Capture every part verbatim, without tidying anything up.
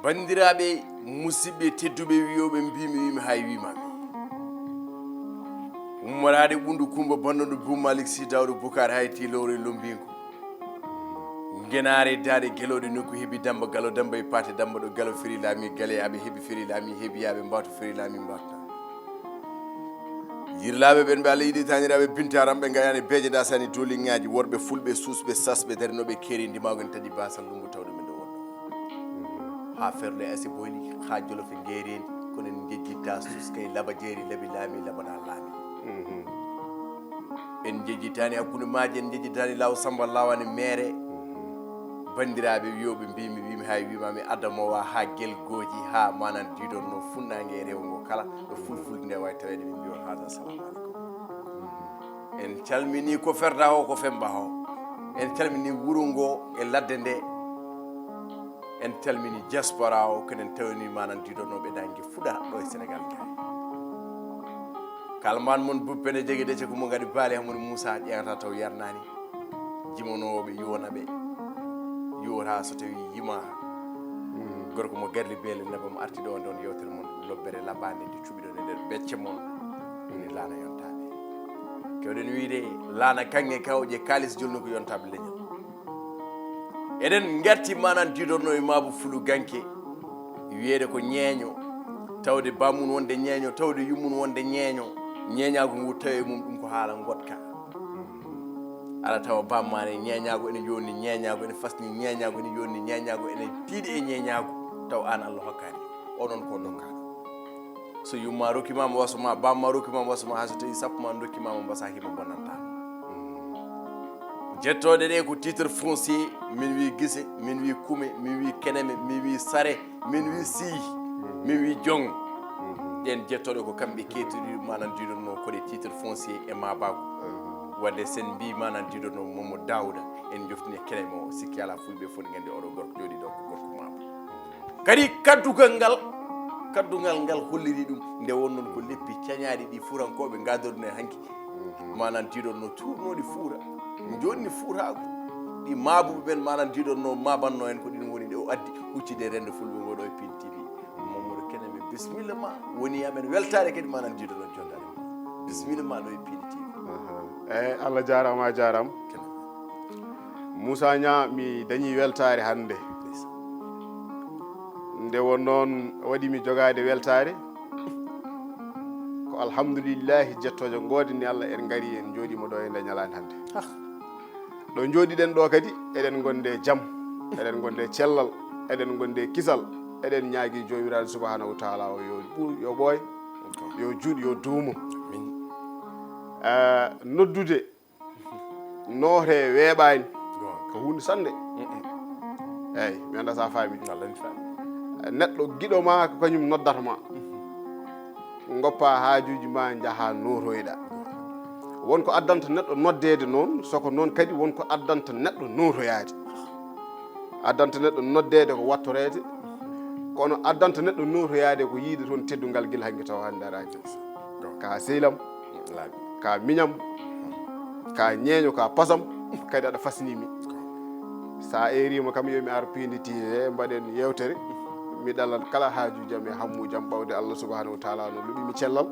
Banndiraaɓe, musidɓe tedduɓe, wiyooɓe mbiimi, wiimi hay wiimaami. Ummoraade ɓunndu Kummba Banndo Buu Malik Sii Daawda Bukaar, hay tii lowre e lombinko. Ngenaare daande gelooɗe nokku heɓi Dammba Galo, Dammba e paate Dammba ɗo Galo feri laami, Gale aɓe heɓi feri laami, heɓi yaaɓe mbaatu feri laami mbaatu. Yirlaaɓe ɓen ɓe Allah yiɗi, taaniraaɓe bintaram, ɓe ngayaani beeje, dasaani dooliŋaaji, worɓe fulɓe, suusɓe, sasɓe, darinooɓe keeri ndimaagu, en taƴi baasal lumbu tawde min ɗo wonno. Haa ferle asi boyli, haa jolofe ngeereendi, kono en njejjitta suuska e laba jeeri, labi laami, labana laami. En njejjitaani hakkunde maaji, en njejjitaani laaw Samba laawaani meere. Banndiraaɓe wiyooɓe mbiimi, wiimi hay wiimaami, adamoowa haa gelgooji, haa manan diidonno funnaange e rewo ngo kala, ɗo fulfulde nde waawi taweede, min mbiyon haada, assalamu aleykum. En calmini ko ferda o, ko femba o. En calmini wuro ngo e ladde nde. En calmini diaspora o, kenen tawni manan diidonnoɓe nange fuɗa ɗo e Sénégal ngaari. Kalman mon buppene jegi ɗece ko mo ngadi baali Hamadou Moussa ƴeewata taw yarnani. Jimonoɓe yonaɓe. Yowata so tawi yima. Gorko mo garli beele nabam arti ɗo nden yewtere mon lobbere labande nde cuɓiɗon e nder becce mon. Woni laana yontaɓe. Kewɗen wiide laana kanŋe kawƴe kaalis jolni ko yontaɓe leñol. Eɗen ngarti manan diidorno e maabu fulu ganke, wiyeede ko ñeeño, tawde bammun wonde ñeeño, tawde yummun wonde ñeeño, ñeeñaagu ngu tawi e mum ɗum ko haala ngoɗka. Ala tawa bammaare ñeeñaagu ene yonni ñeeñaagu, ene fasni ñeeñaagu, ene yonni ñeeñaagu, ene tiiɗi e ñeeñaagu, taw aan Allah hokkaani. Onon ko dokkaaɗo. So yumma rokkima mo waso ma, bamma rokkima mo waso ma, hay so tawi sappo ma dokkima mo mbasa himo bonanta. Jettoɗe ɗe ko titre foncier, min wi gise, min wi kume, min wi keneme, min wi sare, min wi sii, min wi jong. Ɗen jettoɗe ko kamɓe ketiri manan diɗonno ko ɗe titre foncier e mabagu. Wadde sen mbi manan diɗonno Momo Dawda, en joftini keneme o, sikki ala fulɓe fof gandi oɗo gorko jooɗi ɗo ko gorko mabo. Kadi kaddugal ngal, kaddugal ngal holliri ɗum nde wonnon ko leppi cañaaɗi ɗi fuurankooɓe ngadorno e hanki. Manan diɗonno tuurnoɗi fuura, jonni fuuraagu. Ɗi maabuɓe ɓen manan diɗonno mabanno en ko ɗin woni ɗe o addi huccide rendo fulɓe ngo ɗo e Pin T V. Mamadou Keneme, bisimilla ma. Woni amen weltaare kadi manan diɗonno jondare ma. Bisimilla ma ɗo e Pin T V. Eyi, Allah jaaraama, a jaaraama. Moussa Niang, mi dañi weltaare hannde. Nde won noon waɗi mi jogaade weltaare, ko alhamdulillahi jettoojo ngoodani Allah en ngari en njooɗiima ɗo e nde ñalaande hannde. Ɗo njooɗiɗen ɗo kadi eɗen gonde jam, eɗen gonde cellal, eɗen gonde kisal, eɗen ñaagi Joomiraaɗo subhanahu wa taala o yo ɓu-, yo ɓooy, yo juut, yo duumo. Eh, noddude noote weeɓaani. Ko huunde sannde. Eeyi, mi anndaa so a faami. Neɗɗo giɗo ma ko kañum noddata ma. Ngoppa haajuuji ma, njaha nootoyɗa. Won ko addanta neɗɗo noddeede noon, so ko noon kadi won ko addanta neɗɗo nootoyaade. Addanta neɗɗo noddeede ko wattoreede, kono addanta neɗɗo nootoyaade ko yiide toon teddungal gila hanki tawa hannde araaki. Ka sehil am, ka miñam, ka ñeeño, ka pasam, kadi aɗa fasnimi. Sa eerima kam, yo mi ar Pindi T V, mbaɗen yewtere. Mi ɗalan kala haajuuji am e hammuuji am, ɓawde Allah subhanahu wa taala no luɓi mi cellal.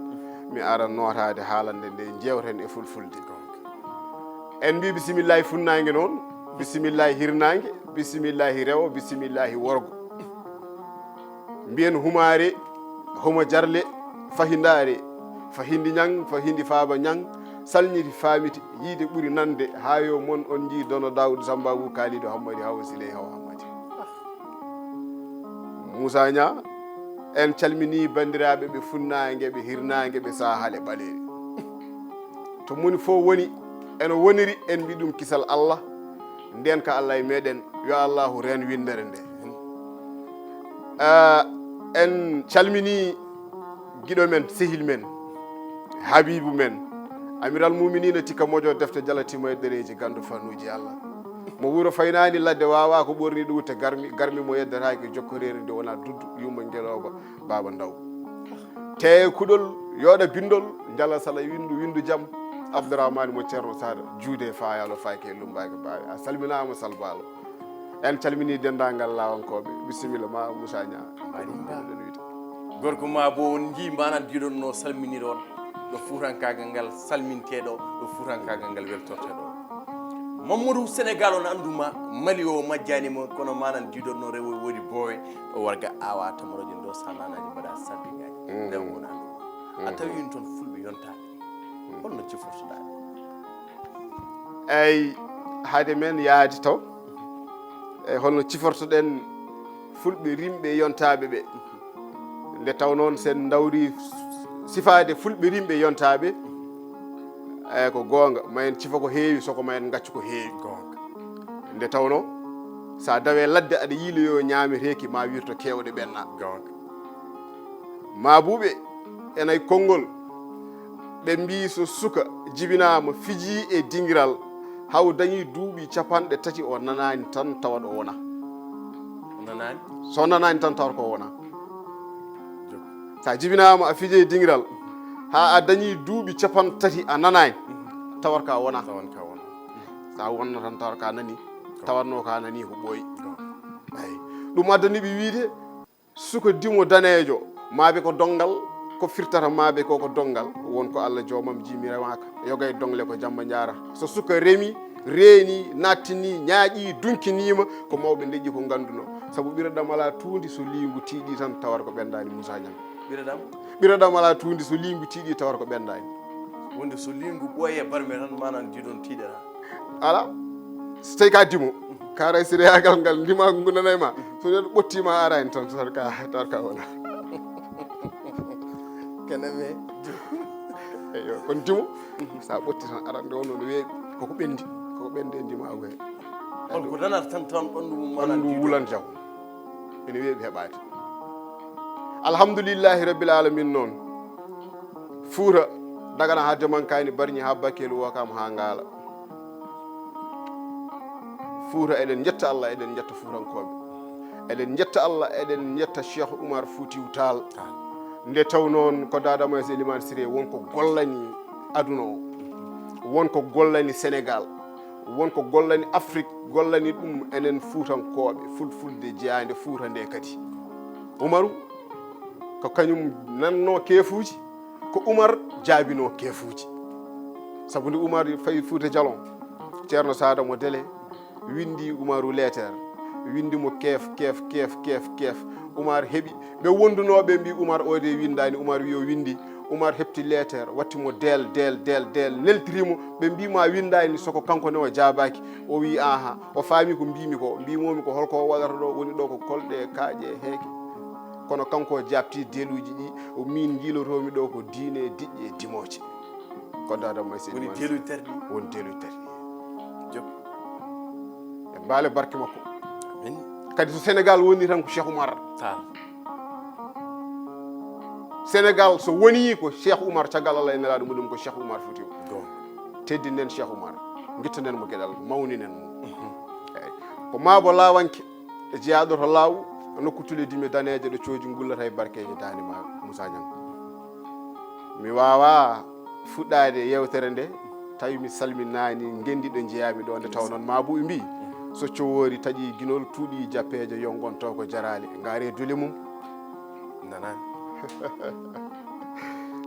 Mi ara nootaade haalande nde, jewten e fulfulde. En mbi bisimillahi funnaange noon, bisimillahi hirnaange, bisimillahi rewo, bisimillahi worgo. Mbiyen humaare, homo jarle, fahindaare, fahindi ñang, fahindi faaba ñang, salñiti faamiti, yiide ɓuri nande, haa yo mon on njii dono Daawuda Samba Abu Kaalidu Hammadi Hawa Siley Hawa Hammadi. Moussa Niang, en calminii banndiraaɓe ɓe funnaange, ɓe hirnaange, ɓe saahaale ɓaleeri. To moni fof woni, eno woniri, en mbi ɗum kisal Allah, ndeen ka Allah e meɗen, yo Allahu reen winndere nde. Ah, en calminii giɗo men, sehil men, Habibu men, Amiral Muminina Tikka Moƴo defte jalatima e ɗereeji ganndo fannuuji Allah. Mo wuro faynaani ladde waawaa ko ɓorni ɗum te garmi, garmi mo yeddataake jokkoreeri nde wonaa duddu yumma ngelooba. Baaba Ndaw. Teeye kuɗol, yooɗa bindol, njala sala windu, windu jam. Abdourahmane mo Ceerno Sar, juude faayaalo, faayke e lumbaake baawe. A salminaama, Sal Baalo. En calminii denndaangal Laawankooɓe. Bisimilla ma, Moussa Niang. Mbaɗi mba. Ɗon wiyde. Gorko ma bo on njii mbanan diɗon no salminir on. Ɗo fuutankaagal ngal salminteɗo, ɗo fuutankaagal ngal weltorteɗo. Mamadou Sénégal on anndu ma, Mali o majjani mo, kono manan diɗon no rewo woodi boowe. Ɗo warga awa tamoroje ndo sa nanaji mbaɗa sardiŋaaji. Mm. Rewo on anndu ma. A tawi on toon fulɓe yontaaɓe. Holno cifortoɗaa ɓe? Eyi, hade men yaadi taw, e holno cifortoɗen fulɓe rimɓe yontaaɓe ɓe? Nde taw noon, sen ndawri sifaade fulɓe rimɓe yontaaɓe, eyi, ko goonga, ma en cifo ko heewi, soko ma en ngaccu ko heewi. Goonga. Nde tawnoo, so a dawii ladde, aɗa yiiloyoo ñaameteeki, ma wirto keewɗe ɓenna. Goonga. Maabuɓe ena e konngol, ɓe mbii so suka jibinaama, fijii e dingiral, haw dañii duuɓi capanɗe tati, o nanaani tan tawat o wona. O nanaani? So nanaani tan tawat ko wona. Jok. Sa jibinaama, a fijii e dingiral, haa a dañii duuɓi capanɗe tati, a nanaani, tawat ka wona. Tawat ka wona. Sa wonno tan tawat ka nani, tawatno ka nani ko ɓooyi. Eyi. Ɗum addani ɓe wiide, suka dimo daneejo, maabe ko donngal, ko firtata maabe ko, ko donngal. Won ko Allah joomam jii mi remaaka. Yoga e dongle ko jamba njaara. So suka remi, reeni, nattini, ñaaƴi, dunkiniima, ko mawɓe ndeƴƴi ko ngannduno. Sabu ɓira ɗam alaa tuundi, so liingu tiiɗi tan tawat ko ɓenndaani, Moussa Niang. Ɓira ɗam? Ɓira ɗam alaa tuundi, so liingu tiiɗi tawat ko ɓenndaani. Wonde so liingu ɓooye barme tan, manan diɗon tiiɗata. Ala. So tawi ka dimo, ka ray sireyaagal ngal, ndimaagu ngu nanay ma. So neɗɗo ɓottiima a araani tan, tan ka, tan ka wona. Kene me. Eyyo, kono dimo, sa ɓotti tan arande on no weeɓi. Koko ɓendi, koko ɓende ndimaagu he. Kono ko nanata tan, tan ɓanndu mum, ɓanndu manan wulan jaw. Ene weeɓi heɓaade. Alhamdulillahi rabbil alamin noon. Fuuta, Dagana haa Demankani, Barñi haa Bakel, Wokam haa Ngaala. Fuuta, eɗen njetta Allah, eɗen njetta Fuutankooɓe. Eɗen njetta Allah, eɗen njetta Cheikh Oumar Foutiyou Tall. Nde taw noon ko Daada Maysa Elimane Siré won ko gollani aduna o. Won ko gollani Sénégal. Won ko gollani Afrique, gollani ɗum enen Fuutankooɓe, fulfulde jeyaande Fuuta nde kadi. Umaru, ko kañum nanno keefuuji, ko Umar jaabino keefuuji. Sabu nde Umar fayi Fuuta Jalon, Ceerno Saada mo Dele windi Umaru leeter, windi mo keef, keef, keef, keef, keef. Umar heɓi. Ɓe wondunooɓe mbi Umar o de windaani, Umar wi o windi. Umar heɓti leeter, watti mo deel, deel, deel, deel, neltiri mo. Ɓe mbi ma windaani, soko kanko ne o jaabaaki. O wi aha, o faami ko mbimi ko, mbimomi ko holko o waɗata ɗo, woni ɗo ko kolɗe, kaaƴe, heeke. Kono kanko o jaabti deeluuji ɗi, o min njiilotoomi ɗo ko diine, diƴƴe, dimooje. Ko Daada Maysa Woni Elimane deeluuji terɗi. Woni deeluuji terɗi. Jok. En mbaale barke makko. Amin. Kadi so Sénégal woni tan ko Cheikh Oumar. Tall. Sénégal so woni ko Cheikh Oumar, caggal Allah e Nelaaɗo muɗum ko Cheikh Oumar Foutiyou. Goonga. Teddinen Cheikh Oumar. Ngittanen mo geɗal, mawninen mo. Mhm. Eyi. Ko maabo laawanke, e jeyaaɗo to laaw, nokku tule dime daneeje ɗo cooji ngullata e barkeeje daande ma, Moussa Niang. Mi waawaa fuɗɗaade yeewtere nde, tawi mi salminaani ngenndi ɗo njeyaami ɗo, nde taw noon maabuɓe mbi, so cowoori taƴi ginol, tuuɗi jappeeje, yongonto ko jaraale. Ngaari e dule mum. Nanaani.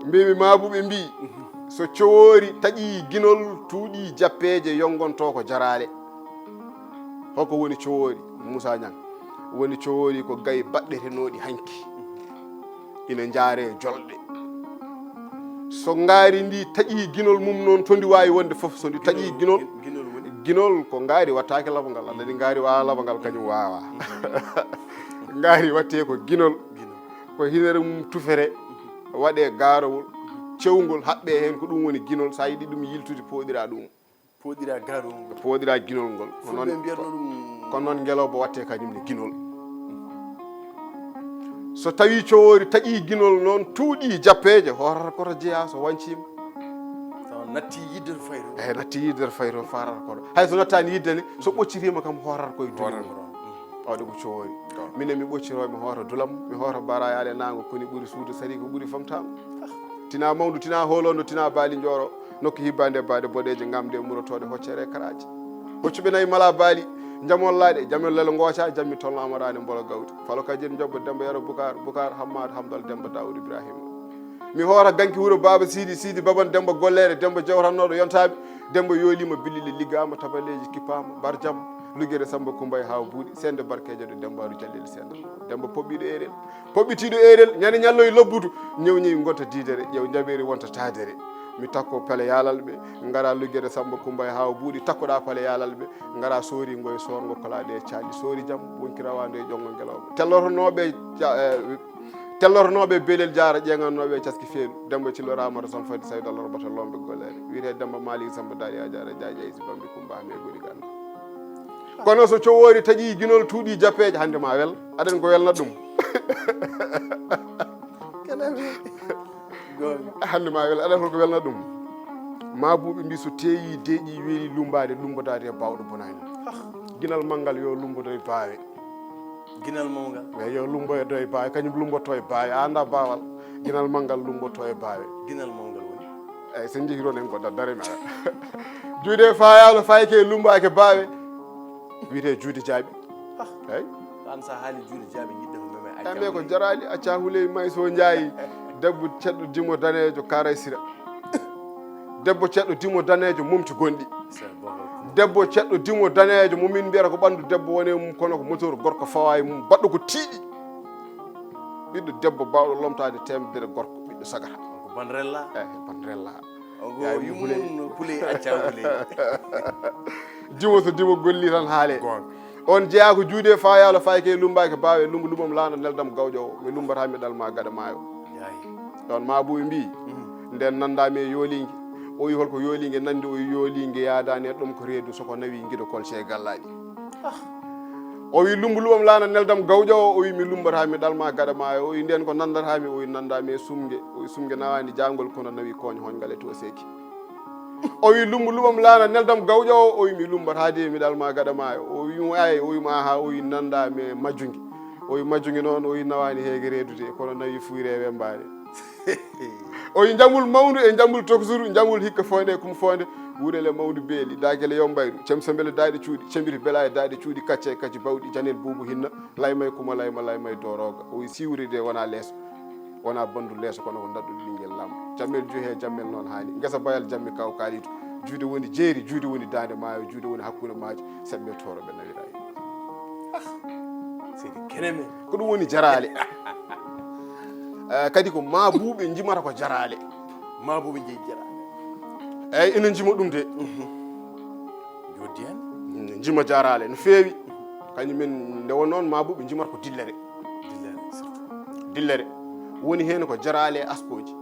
Mbimi maabuɓe mbi, so cowoori taƴi ginol, tuuɗi jappeeje, yongonto ko jaraale. Hoko woni cowoori, Moussa Niang? Woni cowoori ko gayi baɗɗetenooɗi hanki. Ina njaare jolɗe. So ngaari ndi taƴi ginol mum noon, to ndi waawi wonde fof, so ndi taƴi ginol, ginol woni? Ginol ko ngaari wattaake labangal, Allah ni ngaari wa labangal kañum waawa. Ngaari watte ko ginol. Ginol. Ko hinere mum tufere, waɗe gaarowol, cewngol, haɓɓe heen, ko ɗum woni ginol. So a yiɗi ɗum yiltude, pooɗira ɗum. Pooɗira gaarowol ngol. Pooɗira ginol ngol. Ko Fulɓe noon, mbiyatno ko, ɗum ko noon ngelooba watte kañum ne ginol. So tawi cowoori taƴi ginol noon, tuuɗi jappeeje, hoorata koto jeyaa so wañciima. Tawa natti yidde to fayro. Eyi, natti yidde to fayro, faarata koto. Hay so nattaani yidde ne, so ɓoccitiima kam, hoorata koye dule. Hoorata mum. Koto. Awde ko cowoori. Koto. Minen mi ɓocciroo, mi hoota dulam, mi hoota barayaale naango, koni ɓuri suudu sari ko ɓuri famtaango. Tina mawndu, tina hoolondo, tina baali njooro. Nokku hibbaande baade boɗeeje, ngamde murotooɗe, hoccere karaaji. Hoccuɓe nayi mala baali. Jamol laaɗe, jamel lelo ngooca, jammi tolno amaraani mbolo gawti. Falo Kajir Njobbo, Demba Yero Bukar, Bukar Hammaat Hamdal, Demba Daawuda Ibraahiima. Mi hoora ganki wuro Baaba Siidi, Siidi Baban, Demba Golleere, Demba Jawrannooɗo yontaaɓe, Demba yooliima, billili liggaama, tabaleeji kippaama, mbar jam, luggere Samba Kumba e Haawa Buuɗi, seende barkeejo ɗo Dembaaru Jallel seenda. Demba poɓɓiiɗo eerel, poɓɓitiiɗo eerel, ñande ñalloy lobbutu, ñewñewi ngonta diidere, ƴeew njaɓeeri wonta taadere. Mi takko pale yaalalɓe, ngara luggere Samba Kumba e Haawa Buuɗi, takkoɗaa pale yaalalɓe, ngara soori ngo e soorngo kolaaɗe e caali, soori jam, wonki rawaandu e ƴonngo ngelooba. Tellornooɓe ca-, eh, tellornooɓe belel jaara, ƴeeŋannooɓe e caski feelu, Demba Cillo Raamata Sam Fadi Saydu Allah Robata Lombe Golleere. Wiyetee Demba Maalik Samba Daali Ajaara Jaaji Aysi Bambi Kumba Hame Goni Ganda. Kono so cowoori taƴii ginol tuuɗii jappeeje, hannde ma wel. Aɗen ko welna ɗum. Kene mi. Goonga. Hannde ma wel, aɗen ko welna ɗum. Maabuɓe mbi so teeyi deeƴi weeli lumbaade, lumbodaade e baawɗo bonaani. Ginal manngal yo lumbodo e baawe. Ginal mawngal. Eyi, yo lumbodo e baawe, kañum lumbotoo e baawe. A anndaa baawal. Ginal manngal lumbotoo e baawe. Ginal mawngal woni? Eyi, so njehii toon en ngondat dare mi ara. Juuɗe fayaalo, fayke, lumbaake baawe. Wiyetee juuɗe jaaɓi. Eyi. An sa haali juuɗe jaaɓi, njiɗɗo ko meme acca. Kamɓe ko woni jaraali, acca huley may so njaayi. Debbo ceɗɗo dimo daneejo Karay Sira. Debbo ceɗɗo dimo daneejo momti gonɗi. Debbo ceɗɗo dimo daneejo mo min mbiyata ko ɓanndu debbo woni e mum, kono ko moteur gorko fawa e mum, baɗɗo ko tiiɗi. Ɓiɗɗo debbo baawɗo lomtaade teemedere gorko, ɓiɗɗo sagata. Ko ban rella? Eyi, ban rella. Ogo. Yaay yumum huley. Huley acca huley. Dimo so dimo golli tan haale. Goonga. On jeyaa ko juuɗe fayaalo fayke lumbaake baawe lumbu lubam laana neldam gawƴo o. Mi lumbata mi ɗal ma gaɗa maayo. Yaay. Ɗon ma buy mbi. Mhm. Nden nanda mi e yoolinge. O wi holko yoolinge nandi, o wi yoolinge yaadani e ɗum ko reedu soko nawi gido kolce e gallaɗi. Ah. O wi lumbu lubam laana neldam gawƴo o, o wi mi lumbata mi ɗal ma gaɗa maayo. O wi nden ko nandata mi, o wi nanda mi e sumge. O wi sumge nawani jangol kono nawi koñ hoñgal e to seki. O wi lumbu lubam laana neldam gawƴo o, o wi mi lumbata de mi ɗal ma gaɗa maayo. O wi mo ay, o wi mo aha, o wi nanda mi e majjungi. O wi majjungi noon, o wi nawani heege reedude kono nawi fuyre e wembaare. O wi njambul mawndu e njambul toksuru, njambul hikka foynde e kum foynde, wuurele mawndu beeli, daakele yo mbayru, cemsembele daayɗe cuuɗi, cembiri bela e daayɗe cuuɗi, kacce e kacci bawɗi, janel buubu hinna, laymay kuma layma, laymay dooroga. O wi siwri de wona leeso, wona bandu leeso, kono ko daɗɗo ɓinngel lamɗo. Jammel juhe, jammel noon haali. Ngesa bayal jammi kaw kaalidu. Juude woni jeeri, juude woni daande maayo, juude woni hakkunde maaji, seɓɓe tooro ɓe nawira e. Ah, seydi kene men. Ko ɗum woni jaraale. Eh, kadi ko maabuɓe njimata ko jaraale. Maabuɓe njeyi jaraale. Eyyi, ina njima ɗum de. Mhm. Joddi hen? Mm, njima jaraale no feewi. Kañum en nde won noon maabuɓe njimata ko dillere. Dillere, surtout. Dillere. Woni heen ko jaraale e askooji.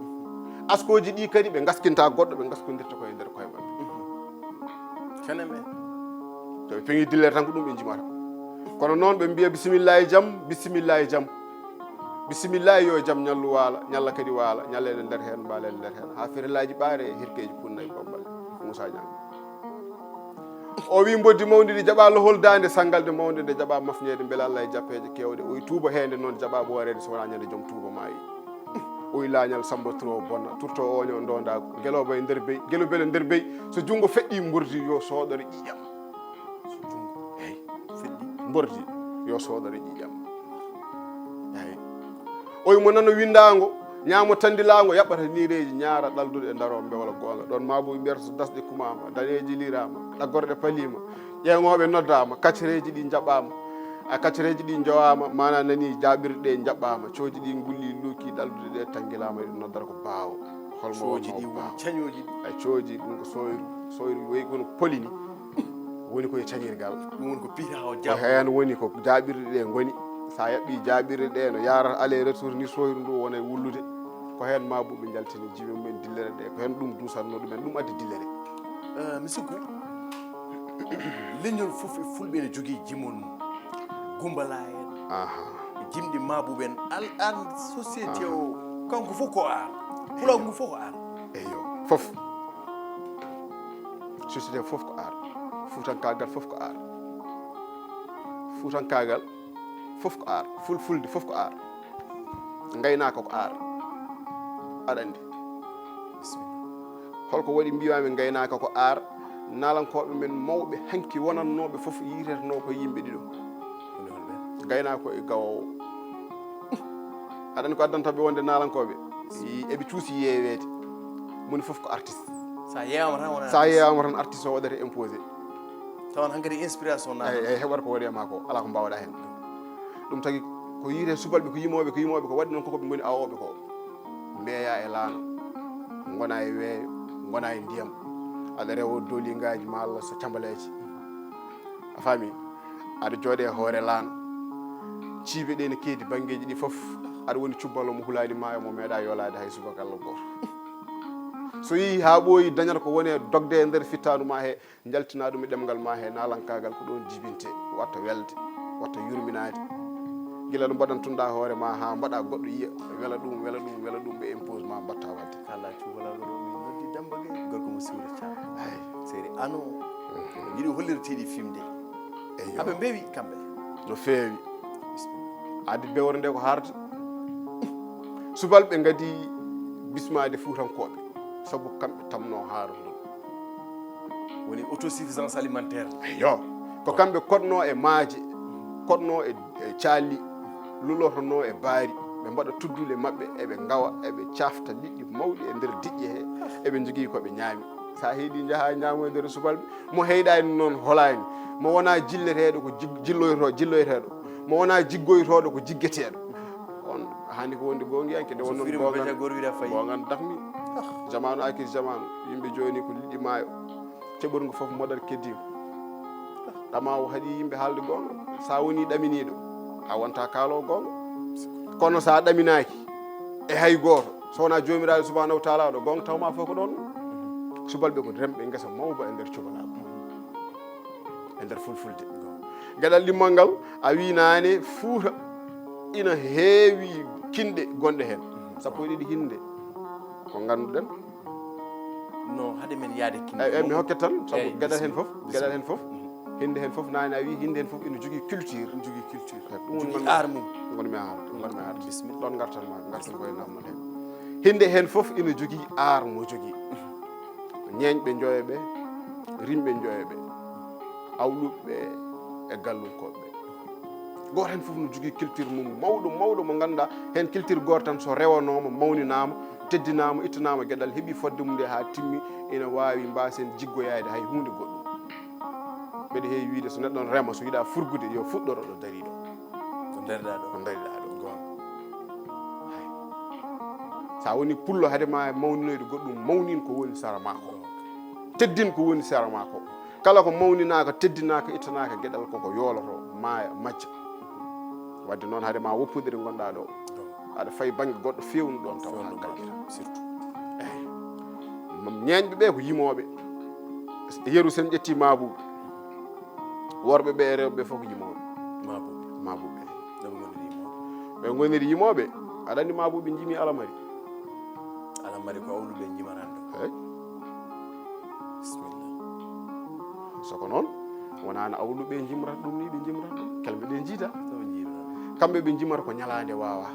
Askooji ɗi kadi ɓe ngaskinta goɗɗo, ɓe ngaskondirta ko e nder koye maɓɓe. Mhm. Kene men. To ɓe peŋi dillere tan ko ɗum ɓe njimata. Kono noon ɓe mbiya bisimillahi jam, bisimillahi jam. Bisimillahi yo jam ñallu waala, ñalla kadi waala, ñalleɗe nder heen, mbaaleɗe nder heen. Haa ferelaaji ɓaare e hirkeeji punna e bambal. Moussa Niang. O wi mboddi mawndi ndi jaɓa lohol daande, sangalde mawnde nde jaɓa mafñeede, mbela Allah e jappeeje keewɗe. O wi tuuba heende noon jaɓa ɓooreede so wonaa ñande joom tuuba maayi. O wi laañal Samba Turo bonna, turto oño ndonda, ngelooba e nder bey, gelobele nder bey, so junngo feɗɗi mbordi yo sooɗore ƴiiƴam. So junngo, eyi, feɗɗi mbordi yo sooɗore ƴiiƴam. Eyi. O wi mo nano winndaango, ñaamo tanndilaango, yaɓɓata niireeji, ñaara ɗalduɗe, ndaro mbewla goonga. Ɗoon ma bo mbiyata so dasɗe kumaama, daneeji liiraama, ɗaggorɗe paliima, ƴeeŋooɓe noddaama, kaccereeji ɗi njaɓaama, a kaccereeji ɗi njowaama, maana nani jaaɓirɗe ɗe njaɓaama, cooji ɗi ngulli luuki ɗalduɗe ɗe tanngilaama, eɗum noddata ko baawo. Holmo cooji wonno ɗi woni baawo? Cañooji ɗi. Ay cooji, ɗum ko sooyru, sooyru wayi kono poli ni. Woni koye cañirgal. Ɗum woni ko piita o ko jaaɓo. Heen woni ko jaaɓirɗe ɗe ngoni. Sa yaɓɓi jaaɓirɗe ɗe no yaarata aller retour ni, sooyru ndu wona e wullude. Ko heen maabuɓe njaltini jime mumen dillere ɗe. Ko heen ɗum duusanno ɗumen, ɗum addi dillere. Eh, mi sikku, leñol fof e fulɓe ene jogii jimol mum. Gumbala en. Aha. E jimɗi maabuɓe en. Al-, an société o, kanko fof ko art. Pulaagu ngu fof ko art. Eyo, fof. Société fof ko art. Fuutankaagal fof ko art. Fuutankaagal fof ko art. Fulfulde fof ko art. Ngaynaaka ko art. Aɗa anndi. Bisimilla. Holko waɗi mbiyaami ngaynaaka ko art? Naalankooɓe men mawɓe hanki wonannooɓe fof yiitetenoo ko yimɓe ɗiɗo, gaynaako e gawoowo. Aɗa anndi ko addanta ɓe wonde naalankooɓe? Eɓe cuusi yeeweede. Moni fof ko artiste. Sa yeewaama tan wona, sa yeewaama tan, artiste o waɗata imposé. Tawan hankadi inspiration na, eyi, heɓata ko woni e maa ko, alaa ko mbaawɗaa heen. Ɗum tagi ko yiite subalɓe, ko yimooɓe, ko yimooɓe, ko waɗi noon koko ɓe ngoni awooɓe ko. Mbeeya e laana, ngona e weeyo, ngona e ndiyam. Aɗa rewa dooliŋgaaji ma Allah so cambaleeje. A faami? Aɗa jooɗe e hoore laana. Ciibe ɗe ne keedi banngeeji ɗi fof. Aɗa woni cubbalo mo hulaani maayo, mo meeɗa yoolaade hay subaka Allah gooto. So yii haa ɓooyi, dañata ko woni e dogde e nder fittaandu ma he, njaltina ɗum e ɗemngal ma he, naalankaagal ko ɗoon jibinte. Watta welde, watta yurminaade. Gila no mbaɗantunɗa hoore ma haa mbaɗa goɗɗo yiya, wela ɗum, wela ɗum, wela ɗum, ɓe impose ma mbatta wadde. Kala cubalaaɗo ɗo min noddi Demba Gueye, gorko mo Siwre Thiam. Ay. Seeri ano, mhm, mbiɗo hollira tiiɗi fimde. Eyyo. Aɓe mbeewi kamɓe. No feewi. Bismillah. Adi bewre nde ko harde. Subalɓe ngadi bismaade Fuutankooɓe, sabu kamɓe tamno haaro ndu. Woni autosuffisance alimentaire. Eyyo. Ko kamɓe koɗno e maaje, koɗno e, e caali, lulotono e baari. Ɓe mbaɗa tuddule maɓɓe, eɓe ngawa, eɓe cafta liɗɗi mawɗi e nder diƴƴe he, eɓe njogii ko ɓe ñaami. Sa heedi njaha ñaamo e nder subalɓe, mo heyɗaani noon holaani, mo wona jilleteeɗo ko jig-, jilloyto-, jilloyteeɗo, mo wona jiggoytooɗo ko jiggeteeɗo. On haani ko wonde goongiyanke, nde wonnoon goongan, goongan dafni. Jamaanu akir jamaanu, yimɓe jooni ko liɗɗi maayo. Ceɓorngu fof moɗat keddiima. Ɗamaawu haɗi yimɓe haalde goonga. Sa woni ɗaminiiɗo, a wonta kaalo goonga. Kono sa ɗaminaaki e hay gooto, so wona Joomiraaɗo Subhaanahu wa Taala, ɗo goonga tawma fof ko ɗoon. Subalɓe ko remɓe ngesa mawba e nder cubalaagu, e nder fulfulde. Geɗal ɗimmal ngal, a wi naane Fuuta ina heewi kinɗe gonɗe heen. Sappo e ɗiɗi hinnde. Ko ngannduɗen. No, hade men yaade kinɗe. Eyi, eyi, mi hokke tan, sabu geɗal heen fof, geɗal heen fof, hinde heen fof, naane a wi, hinde heen fof ina jogii culture. Ina jogii culture. Ɗum woni art mum. Ngonmi art, ngonmi art. Bismillah. Ɗoon ngartan ma, ngartan koye namno heen. Hinde heen fof ina jogii art mo jogii. Ñeeñɓe njoyo ɓe, rimɓe njoyo ɓe, awluɓe e gallunkooɓe. Gooto heen fof no jogii culture mum mawɗo, mawɗo mo ngannduɗaa heen culture gooto tan so rewanooma, mawninaama, teddinaama, ittanaama geɗal, heɓi fodde mum nde haa timmi, ina waawi mbaasen jiggoyaade hay huunde goɗɗum. Mbeɗa heewi wiyde so neɗɗo no rema, so yiɗaa furgude, yo fuɗɗoro ɗo darii ɗo. Ko ndariɗaa ɗo. Ko ndariɗaa ɗo. Goonga. Hay. Sa woni pullo, hade ma mawninoyde goɗɗum, mawnin ko woni sara ma ko. Teddin ko woni sara ma ko. Kala ko mawninaaka, teddinaaka, ittanaaka geɗal, koko yooloto, maaya, majja. Wadde noon, hade ma woppude ɗo ngonɗaa ɗo, aɗa fayi bannge goɗɗo feewnu ɗoon tawa haa kalkita. Surtout. Eyi. Mam-, ñeeñɓe ɓe ko yimooɓe. Yeru, sen ƴetti Maabuɓe. Worɓe ɓe e rewɓe ɓe fof ko yimooɓe. Maabuɓe. Maabuɓe. Ɓe ngoniri yimooɓe. Ɓe ngoniri yimooɓe. Aɗa anndi Maabuɓe njimi alamari. Alamari ko awluɓe njimanande. Eyi. Bismillah. So ko noon, wonaano awluɓe njimrata ɗum ni ɓe njimrata ɗum. Kelɓe ɓe njiita. Ɗo njiita. Kamɓe ɓe njimata ko ñalaande waawa.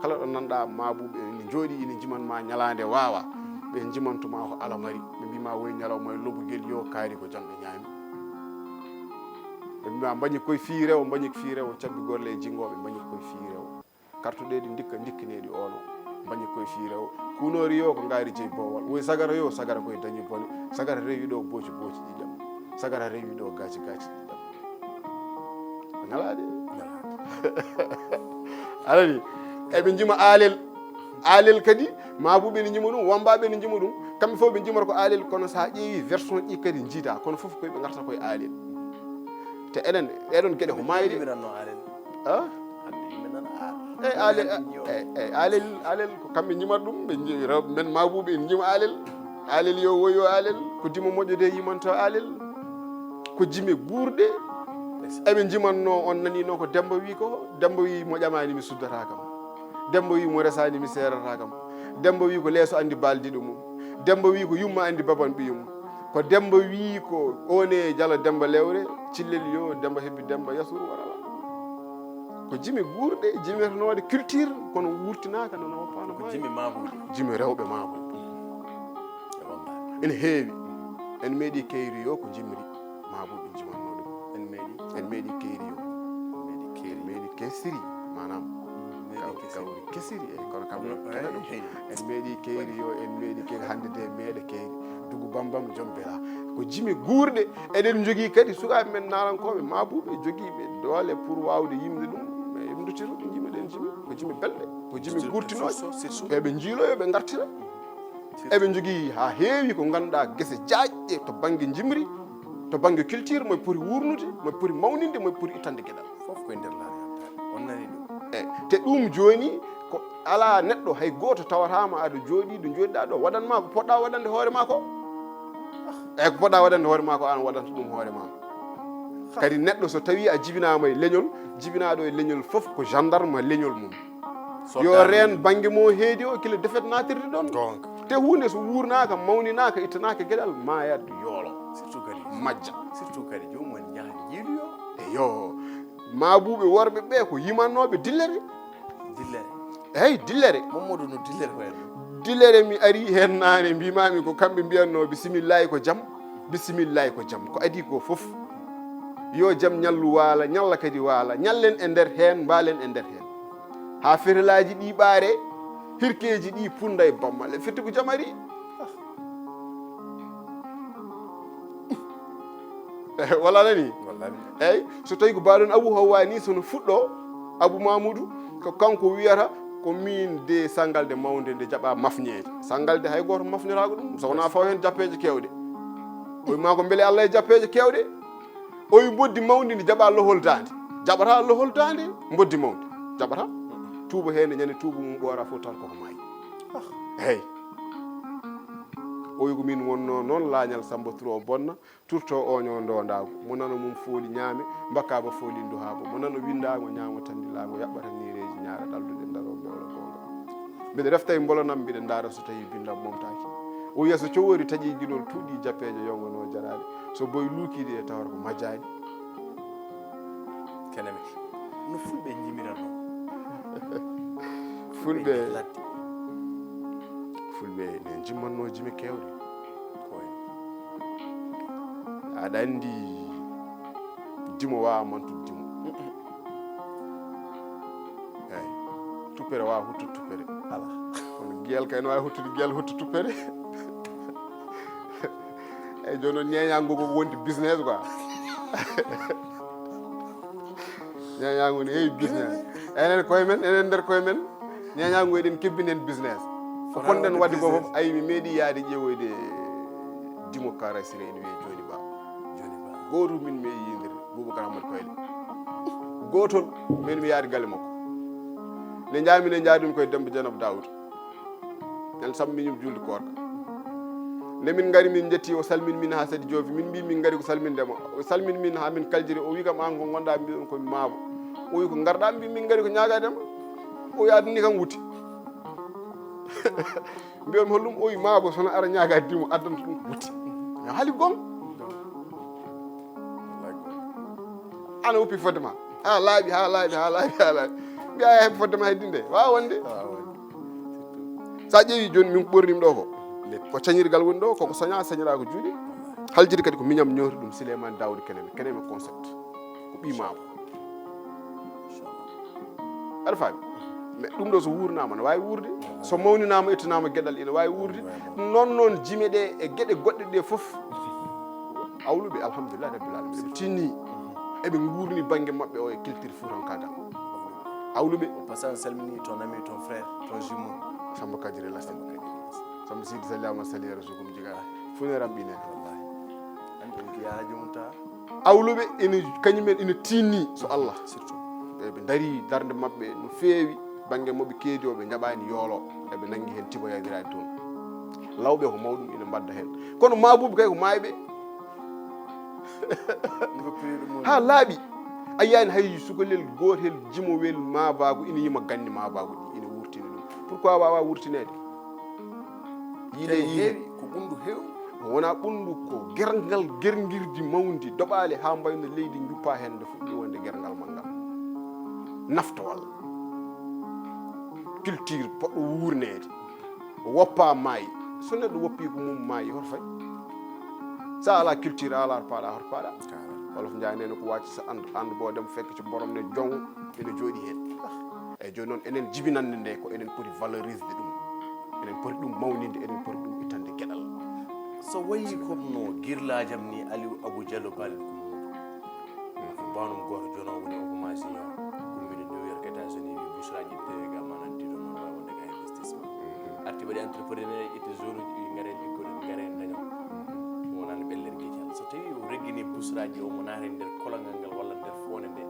Kala ɗo nanɗaa Maabuɓe ene njooɗi ene njiman ma ñalaande waawa. Ɓe njimantuma ko alamari. Ɓe mbima woy ñalawma e lobugel yo kaari ko jam ɓe ñaami. Ɓe mbima mbañi koye fii rewo, mbañi ko fii rewo, cabbi golle e jinngooɓe mbañi koye fii rewo. Kartuɗe ɗi ndikka, ndikkineeɗi ono. Mbañi koye fii rewo. Kunoori yo ko ngaari jeyi boowal. Woy sagara yo, sagara koye dañi bone. Sagara rewi ɗo booci, booci ɗiɗam. Sagara rewi ɗo gaaci, gaaci ɗiɗam. Ko ñalaaɗe. Alani. Eɓe njima aalel. Aalel kadi, Maabuɓe ne njima ɗum, Wambaaɓe ne njima ɗum. Kamɓe fof ɓe njimata ko aalel, kono so a ƴeewi version ɗi kadi njiida, kono fof koye ɓe ngarta koye aalel. Te enen, ɗeɗon geɗe ko maayi ɗe. Yimɓe nanno aalel. Ah? Hannde yimɓe nan aar. Eyi, aalel, eyi, eyi, aalel, aalel, ko kamɓe njimata ɗum, ɓe nji-, rewɓe men Maabuɓe ene njima aalel. Aalel yo woyo aalel, ko dimo moƴƴo de yimanto aalel. Ko jime guurɗe. Eɓe njimanno, on nanino ko Demba wi ko, Demba wi mo ƴamani mi suddata kam. Demba wi mo resani mi serata kam. Demba wi ko leeso andi baldiɗo mum. Demba wi ko yumma andi baban ɓiye mum. Ko Demba wi ko one jala Demba lewre, cillel yo Demba hebbi Demba yasuru wala. Ko jime guurɗe, jimetenooɗe culture, kono wurtinaaka no, no woppano. Ko jime Maabuɓe. Jime rewɓe Maabuɓe. E Wambaaɓe. Ene heewi. En meeɗi keyriyo ko jimri, maa bo ɓe jimanno ɗum. En meeɗi? En meeɗi keyriyo. En meeɗi keyri. En meeɗi kesiri, maanaam. Meeɗi kesiri. Gawri kesiri, e kono kam en kala ɗum. En meeɗi keyriyo, en meeɗi keyri, hannde de meeɗe keyri. Dugu bambam jombela. Ko jimi guurɗe, eɗen njogii kadi sukaaɓe men naalankooɓe, maa bo ɓe jogii ɓe doole pour waawde yimde ɗum. Mais en duttiro ɓe jimi ɗen jimi. Ko jimi belɗe, ko jimi gurtinooje. Eɓe njiiloyo, ɓe ngartira. Eɓe njogii haa heewi ko ngannduɗaa gese jaajɗe to bannge njimri, to bannge culture, moy poti wuurnude, moy poti mawninde, moy poti ittande geɗal. Fof ko e nder laabi hantaade. On nani ɗum? E, te ɗum jooni ko alaa neɗɗo hay gooto tawataama aɗa jooɗii ɗo njooɗiɗaa ɗo, waɗan ma ko poɗɗaa waɗande hoore maa ko. E ko poɗɗaa waɗande hoore maa ko, aan waɗanta ɗum hoore maa. Kadi neɗɗo so tawii a jibinaama e leñol, jibinaaɗo e leñol fof ko gendarme leñol mum. Yo reen bannge mo heedi o kila defet naatirde ɗon. Te huunde so wuurnaaka, mawninaaka, ittanaaka geɗal, maayat yoolo. Surtout kadi. Majja. Surtout kadi joomum en njaha njiiloyo. Eyo. Maabuɓe worɓe ɓe ko yimannooɓe dillere. Dillere. Eyi, dillere. Mamadou no dillere ko en. Dillere mi ari heen naane, mbimami ko kamɓe mbiyatno, "Bisimillahi ko jam, bisimillahi ko jam." Ko adii ko fof. Yo jam ñallu waala, ñalla kadi waala. Ñallen e nder heen, mbaalen e nder heen. Haa fetelaaji ɗi ɓaare, hirkeeji ɗi punda e bammal. E firti ko jam ari. Wala nani? Wala nani. Eyi, so tawi ko mbaɗon Abu Hawwa ni, sono fuɗɗo Abu Mamudu, ko kanko wiyata ko min de sangalde mawnde nde jaɓa mafñeede. Sangalde hay gooto mafñotaako ɗum, so wonaa faw heen jappeeje keewɗe. O wi ma ko mbele Allah e jappeeje keewɗe? O wi mboddi mawndi ndi jaɓa lohol daande. Jaɓata lohol daande, mboddi mawndi. Jaɓata. Tuuba heen e ñande tuuba mum ɓoora fof tan koko maayi. Eyi. O wi ko min wonno noon laañal Samba Turo bonna, turto oño ndondaago. Mo nano mum fooli ñaame, mbakkaaba fooli nduhaaba. Mo nano winndaango ñaamo tanndilaango, yaɓɓata niireeji ñaara ɗalduɗe ndaro mbewla goonga. Mbiɗa refta e mbolonam, mbiɗa ndaara so tawi binndam momtaaki. O wiya so cowoori taƴi gilol tuuɗi jappeeje yongo no jaraade. So boy luukiiɗi e tawata ko majjaani. Keneme. No fulɓe njimiranno? Fulɓe. Ladde. Fulɓe ne jimmanno jimi keewɗe. Ko en. Aɗa anndi dimo waawa mantude dimo. Eyi. Tuppere waawa huttude tuppere. Ala. Kono giyal kay no waawi huttude giyal hutta tuppere. Eyi, jooni noon ñeeñaango ko wonde business quoi. Ñeeñaango ne heewi business. Enen koye men, enen nder koye men, ñeeñaango eɗen kebbinen business. Ko ponɗen waɗde ko fof, ayi, mi meeɗi yaade ƴeewoyde Dimo Kara Siré ene wiyee Jooni Ba. Jooni Ba. Gooto min meeɗi yiidirde, Boubacar Amadou Koyle. Gootol min mi yaade galle makko. Nde njaami, nde njaadumi koye Demba Dieynaba Daouda. Ñande samedi miñum juulde koorka. Nde min ngari, min njetti, o salmini min haa sadi joofi. Min mbi min ngari ko salminde mo. O salmini min haa min kaljiri. O wi kam, "Aan ko ngonɗaa?" Mbiɗon ko mi maabo. O wi, "Ko ngarɗaa?" Mbi min ngari ko ñaagaade ma. O wi, "Adani kam wuti." Mbiyon hollum? O wi, "Maabo so no ara ñaagaade dimo, addanta ɗum wuti." Mi haali gom. Ana woppi fodde ma. Haa laaɓi, haa laaɓi, haa laaɓi, haa laaɓi. Mbiya heɓ fodde ma heddi nde. Waawa wonde. So a ƴeewi jooni min ko ɓornimi ɗo ko, ko cañirgal woni ɗo, koko saña, sañira ko juuɗe. Haljiri kadi ko miñam ñooti ɗum, Souleymane Daouda Keneme, Keneme concept. Ko ɓii maabo. Aɗa faami? Mais ɗum ɗo so wuurnaama, ne waawi wuurde. So mawninaama, ittanaama geɗal, ina waawi wuurde. Ɗum noon, noon jime ɗe e geɗe goɗɗe ɗe fof. Awluɓe, alhamdulillah rabbil alamin, eɓe tinni. Eɓe nguurni bannge maɓɓe o e culture fuutankaagal. Awluɓe. Au passage, on salmini ton ami, ton frère, ton jumeau. Samba Kadiri Lassine. Samba Kadiri Lassine. Samba Sidi Salli Ahmad Sali Rasul Gum Jiga. Fune ramɓine. Wallahi. An ɗum ki yaaji mum ta. Awluɓe ina, kañumen ina tinni so Allah. Surtout. Eɓe ndari darnde maɓɓe no feewi, bannge mo ɓe keedi o, ɓe njaɓaani yoolo, eɓe nanngi heen tiboyandiraaɗi toon. Lawɓe ko mawɗum ina mbadda heen. Kono maabuɓe kay ko maayɓe. Haa laaɓi. A yiyaani hay sukalel gootel jimowel maabaagu ina yima ganni maabaagu ɗi, ina wurtina ɗum. Pourquoi waawaa wurtineede? Yiɗe yiide. Ko ɓunndu heewi. Wonaa ɓunndu, ko gerngal, gerngirdi mawndi, doɓaali haa mbayno leydi, njuppa heen nde fuɗɗi wonde gerngal manngal. Naftowal. Culture poɗɗo wuurneede. Woppa maayi. So neɗɗo woppi ko mum maayi, hoto fay? So a alaa culture, a alaa hoto paaɗa, hoto paaɗa. Wolof Njaay nee na ko wàcc sa ànd, ànd boo dem fekk ci borom ne jong, ina jooɗi heen. Eeyi, jooni noon, enen jibinannde nde ko enen poti valoriser ɗum. Enen poti ɗum mawninde, enen poti ɗum ittande geɗal. So wayi kono girlaajam ni Aliou Abou Diallo Balde Kumba. Ko baanum gooto jono woni Obama Junior. Kumbiɗe New York États-Unis wi busraji tawi ga manan dido non wawa daga investissement. Arti waɗi entrepreneur itte zone uji ɗi ngare liggode ngare daño. Wonande ɓellere gital. So tawi o reggini busraji omo naati nder kologal ngal walla nder fonde nde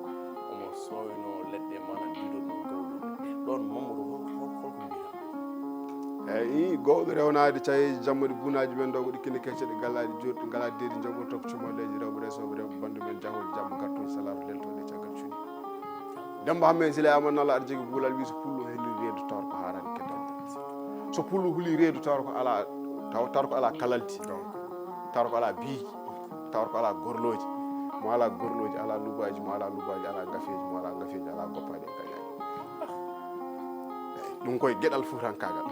omo sooyno leɗɗe manan dido non gawɗo. Ɗon Mamadou hol hol holko mbiyata? Eeyi, gowɗo rewnaade cayeeji jamma ɗi bunaaji men ɗo ko ɗi kine kecce ɗi galaaɗi jooɗi ɗi ngalaa deedi jom o tokko cumalleeji rewɓe resooɓe rewɓe bandu men jahooji jamma gartooji salaato leltooɗe caggal cuuɗi. Demba Hammet Sile Amadou Nalla aɗa jogii buulal wi so pullo heli reedu tawata ko haarani keddal. So pullo huli reedu tawata ko alaa taw tawata ko alaa kalaldi. Tawata ko alaa biiji. Tawata ko alaa gorlooji. Mo alaa gorlooji alaa lubaaji mo alaa lubaaji alaa ngafeeji mo alaa ngafeeji alaa goppaaji e gañaaji. Ɗum koye geɗal fuutankaagal.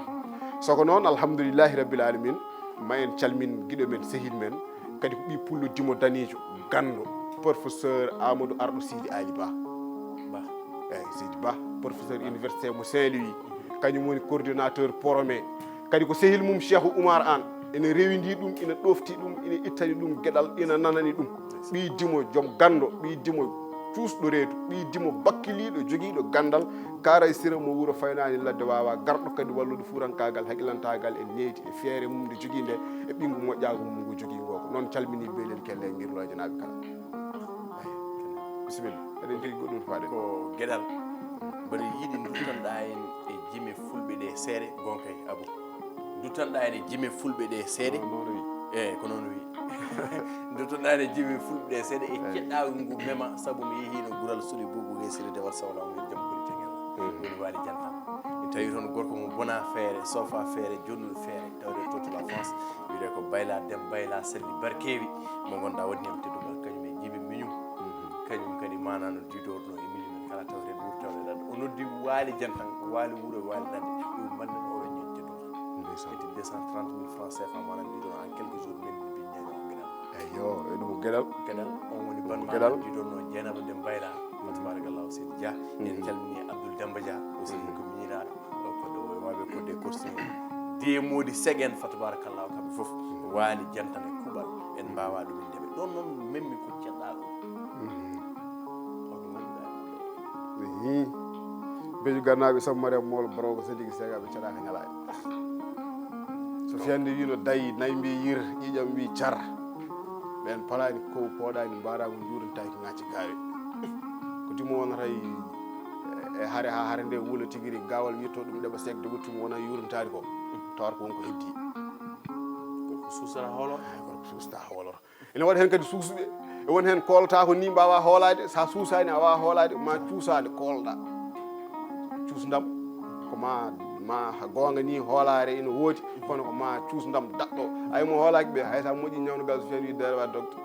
Soko noon alhamdulillahi rabbil alamin ma en calmin giɗo men sehil men kadi ko ɓii pullo dimo daniijo ganndo professeur Amadou Arɗo Sidi Ali Ba. Ba. Eeyi Sidi Ba professeur université mo Saint Louis kañum woni coordinateur porome kadi ko sehil mum Cheikhou Oumar Anne ene rewindi ɗum ina ɗofti ɗum ina ittani ɗum geɗal ina nanani ɗum ɓii dimo joom ganndo ɓii dimo cuusɗo reedu ɓii dimo bakkiliiɗo jogiiɗo ganndal kaaray sira mo wuro faynaani ladde waawa garɗo kadi wallude fuutankaagal haqilantaagal e needi e feere mum nde jogii nde e ɓinngu moƴƴaagu mum ngu jogii ngoo ko noon calminii beelel kelle e ngirlooje naaɓe kala bisimilla eɗen jogii goɗɗum faaɗen ko geɗal mboɗo yiɗi duttanɗa en e jime fulɓe ɗe seeɗe gonkay abou duttanɗa en e jime fulɓe ɗe seeɗe eeyi ko noon wi duttanɗa en e jime fulɓe ɗe seeɗe e ceɗɗagu ngu mema sabu mi yehino gural suuɗi buubu resiri dewal sawla o min jam koni teŋel min waali jantan mi tawi toon gorko mo bona feere sofa feere jonnuɗo feere tawde to to la france wiyde ko bayla dem bayla selli barkewi mo gonɗa waɗi hen teddugal kañum e jibi miñum kañum kadi mana no didorno e miñum kala tawte ɓur tawde ɗaɗo o noddi waali jantan waali wuuro waali nande ɗum mbanɗen oɗo ñen teddugal eti deux cent trente mille francs cfa mana didor en quelques jours min biññaño o geɗal eyo e ɗum geɗal geɗal on woni banmaɗa didorno jeenaba dem bayla tabarakallahu seydi dia en calmini abdoul demba dia aussi ko miñiraɗo o kodde o waɓe kodde korsi demodi segen fa tabarakallahu kamɓe foof waali jantan e kuuɓal en mbawa ɗum en ndeɓe ɗon noon memmi ko ceɗɗaɗo beju gannaaɓe sabu mariam mawlo borogo sadiki segaɓe caɗaka ñalaaɗe so fiyande wino dayi nayi mbi yir ƴiƴam wi car ɓen palani ko pooɗani mbaɗago juurintaaki ŋacci gawe ko dimo wonata e hare ha hare nde wuula tigiri gawal wiyetto ɗum ɗeɓa sekde wottumo wona yurintaade ko tawata ko wonko heddi gorko susata hoolo gorko susata hooloro ene waɗi heen kadi suusɓe e won heen koolata ko ni mbawa hoolaade sa suusani a wawa hoolaade ma cuusade koolɗa cuusdam ko ma ma goonga ni hoolaare ene woodi kono ko ma cuusdam daɗɗo ay mo hoolaaki ɓe hay sa moƴƴi ñawdogal so fiyani wi dere wa dogde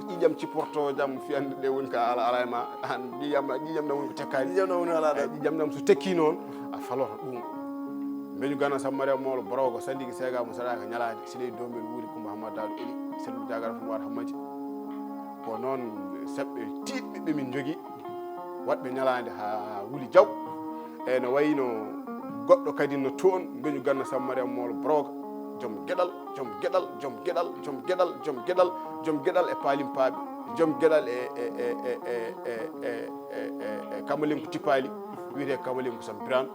ƴiƴam cipporto jam fiyande ɗe woni ka ala ala e ma an ƴiƴam ƴiƴam ɗam woni ko tekkani ƴiƴam ɗam woni ala ɗa ƴiƴam ɗam so tekki noon a faloto ɗum mbeñu gana sammariya mawɗo borogo sandigi seega mo saɗaka ñalaade siley dombel wuuri kumba hammad daɗo eli selmu jagara fo waɗa hammadi ko noon seɓɓe tiɗɓe ɓe min jogui waɗɓe ñalaande haa wuli jaw. E no wayno goɗɗo kadi no toon mbeñu ganna Samba Mariam Moolo Broga, joom geɗal, joom geɗal, joom geɗal, joom geɗal, joom geɗal, joom geɗal e paalimpaaɓe, joom geɗal e e e e e e e e e kamalenko tippaali, wiyetee kamalenko Samba Biraan.